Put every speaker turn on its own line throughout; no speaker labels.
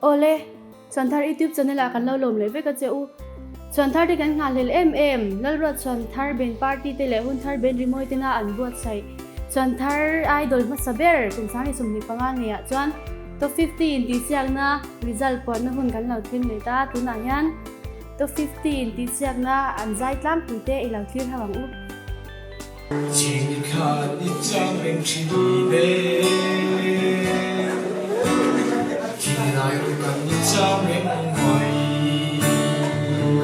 Awle, Chhuanthar YouTube channel ah kan lo lawm leh vek a che u. Chhuanthar te kan nghahhlel em em, Lalruat Chhuanthar Band Party te leh Hunthar Band Rimawi tena an buatsaih Chhuanthar Idol hmasa ber kum 25 ngei ah chuan Top 50 intihsiakna result puanna hun kan lo thleng leh ta, tunah hian Top 50 intihsiakna an zai tlangpui te i lo thlir ho ang u.
Chini khan i chang reng thin e Thinlai ru kan i chang reng mai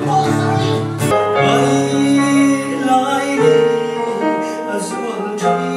Mai lai ni a zual thin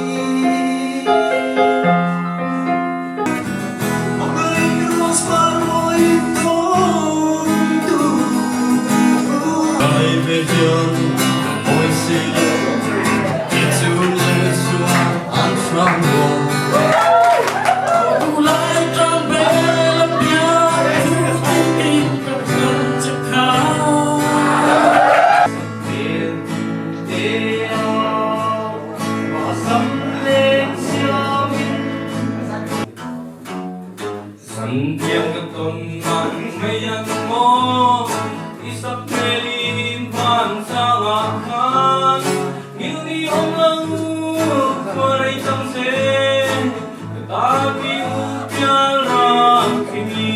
Zantiang ka tawn man mai ang maw I sak hmelin van sangah khan Ngilni awm lo khua rei tam se Ka ta pi u pial ram khi mi.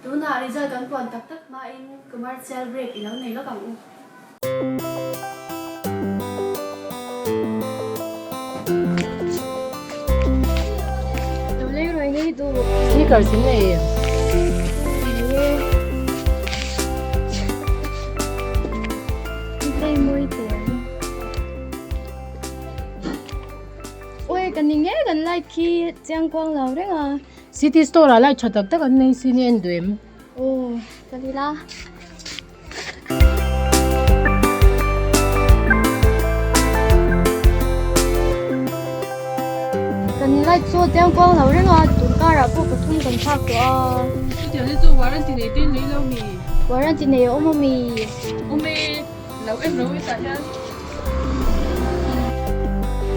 Tunah result kan puan tak tak hmain commercial break i lo nei lawk ang u. Lo leng rawih ngei duh.
Sneakers in nei em?
Nei e. Hei mawi teh ang. Ui ka ni ngei kan light khi chiang kuang lo reng a.
City store ah light tha tak tak an nei si ni en duh em?
Aw ka ni la. Kan light chu a chiang kuang lo reng a, tun karah pawh pathum kan thlak tawh a.
Chutiang hi chu warranty nei te nei lo mi?
Warranty nei a awm a mi?
Awm e, lo en ro hetah hian.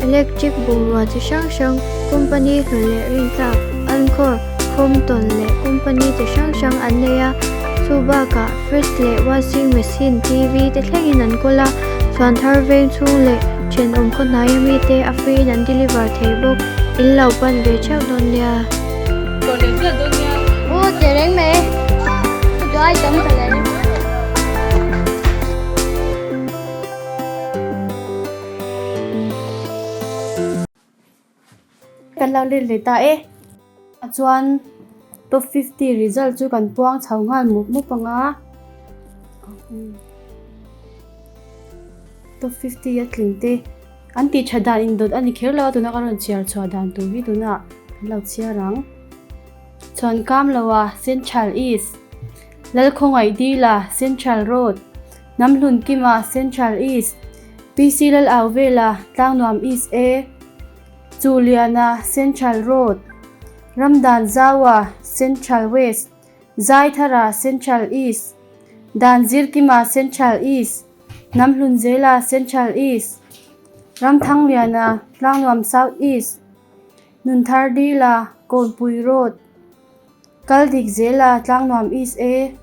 Electric bungrua chi hrang hrang company hlun leh rintlak Anchor, Crompton leh company chi hrang hrang an nei a, chu bakah fridge leh washing machine, TV te thlengin an kawl a, chhuan thar veng chhung leh thenawm khaw hnai ami te a free in an deliver thei bawk, in lo pan ve theuh dawn nia.
Aw che reng mai chu ai tam ta le. Kan lo let leh ta e. Chuan top 50 result chu kan puang chho nghal mup mup ang a. Top 50 a tling te an tih tha dan indawt a ni kher lo a tuna ka rawn chhiar chhuah dan tur hi tunah kan lo chhiar ang. Chuan Kamloa Central East, Lalkhawngaih Dila Central Road, Hnamhlun Kima Central East, PC Lal Auvela Tlangnuam East A, Chuliana Central Road, Ramdan Zaua Central West, Zaithara Central East, Danzir Kima Central East, Hnamhlun Zela Central East, Ramthangliana Tlangnuam South East, Nunthar Dila Kawnpui Road. Kal dik zela Tlangnuam East A,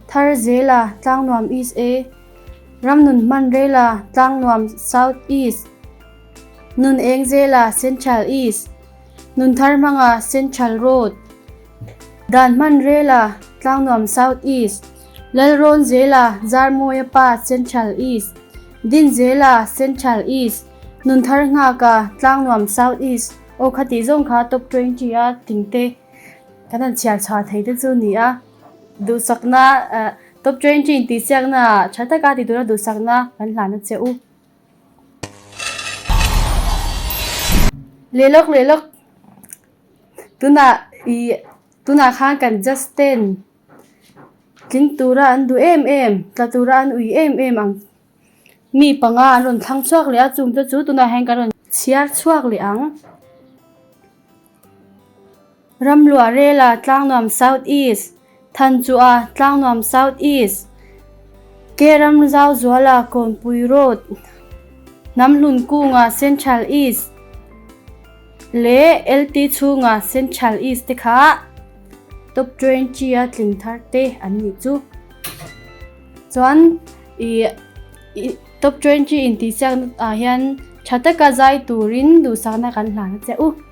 Thar zela Tlangnuam East A, Ramnun Hmanrela, Tlangnuam South East, Nun Engzela, Central East, Nunthar Hmanga, Central Road, Dan Hmanrela, Tlangnuam South East, Lalrawn Zela, Zarmawia Pa, Central East, Din Zela, Central East, Nunthar Nghaka, Tlangnuam South East, Aw kha tih zawng kha top 20 a tingte kan han chhiar chhuah thei te chu ni a, duhsakna top 20 intihsiakna ah tha taka ti tura duhsakna kan hlan a che u. Leh lawk leh lawk tunah ih tunah khan kan just ten tling tura an duh em em tla tura an ui em em ang mi panga an rawn thlang chhuak leh a chung te chu tunah hian kan rawn chhiar chhuak leh ang. Ramluah Rela Tlangnuam South East, Thanchua Tlangnuam South East, Keram Zauzuala Kawnpui Road, Hnamhlun Kunga Central East leh LT chhunga Central East te kha Top 20 a tling thar te an nih chu. Chuan ih Top 20 intihsiakna ah hian tha taka zai turin duhsakna kan hlan a che u.